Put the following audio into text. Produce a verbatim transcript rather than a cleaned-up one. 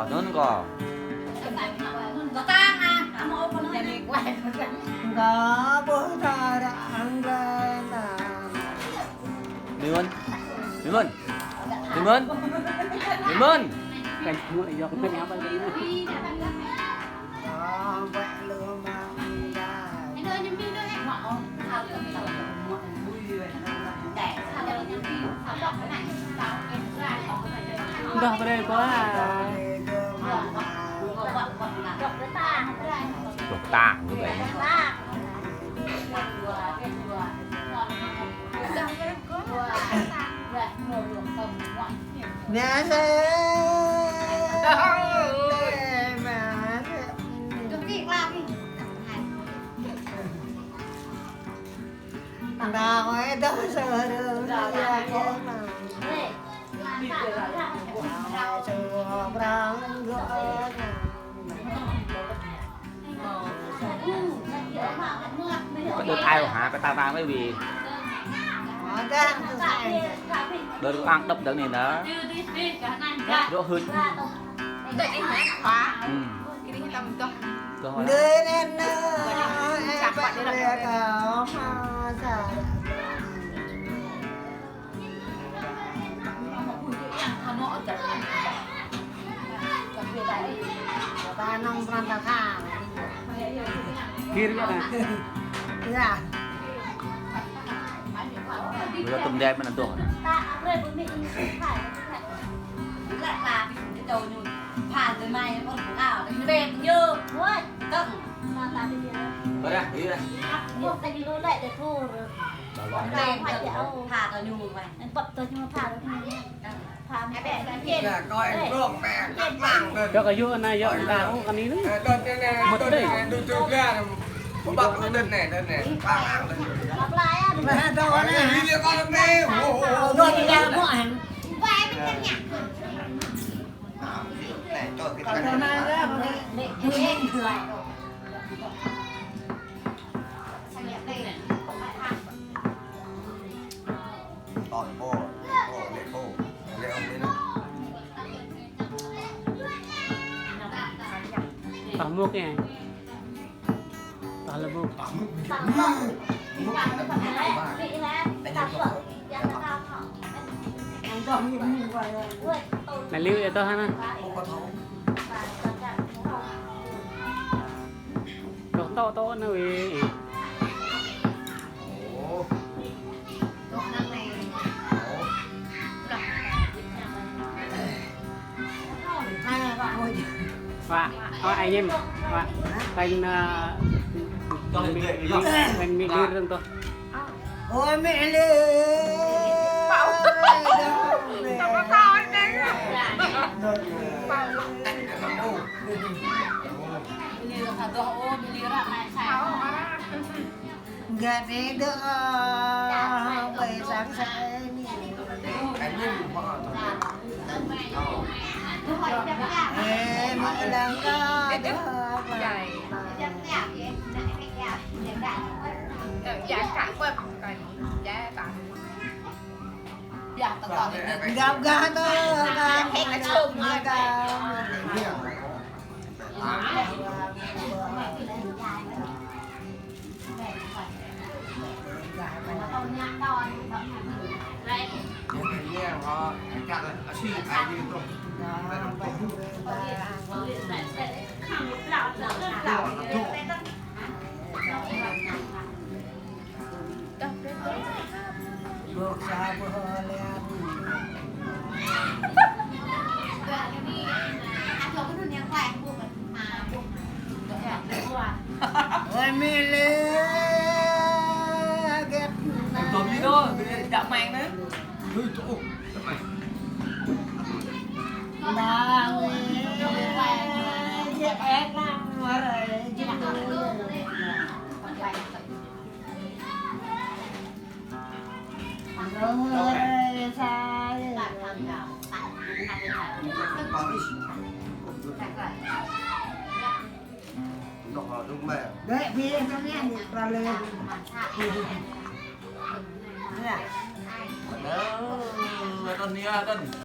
Nun kâo. Kâo ƀuh tơră anglai ta. Mimun. Mimun. Mimun. Mimun. Kan semua yok kan apa ini? Dah brơi kâo. Dŏ tang kơ ƀing. Biasa. Tang dah ơi dah sơ rơ ya ke ma. Dah ơi sơ brang gơ na. Kơ đơ thai hă, kơ ta ta mơi wi. Đơ rơang đŏp đơ̆ng anai nă. Rŏ hưč. Đơ đi hă khua. Ư. Kơ hă. Đơ anai nă. Ê, ƀă đơ kơ hă sa. Kir ya na. Ya. Ƀu tŭm đet mơ̆n tuh. Ƀă đah, iya. Yua kơ yua anai yua ta ôh kơ anai nă. Mơ̆t đơi. Pah muk ya. Pah lơbŭk. Nă liu ya toh hă na. Toh tŏ tŏ nă wê. Wă, wă, ai ñem, wă. Panh, ơ, panh mĭ lir dơ̆ng toh. Ôi mẹ lê. Gak beda, bai sang sai ni. Eh, mak langka dah. Gap gah tu, gap gah tu. Ôi mẹ lê, ghét. Anh Tuấn đi đó, bây giờ chạm mạng đấy. Ui, trời ơi, chạm mạng. Đang giết ép lắm, mà rồi giết. Ơi, sai. Dek, biar kami yang terlalu. Ya. Aduh, aduh, nih, aduh.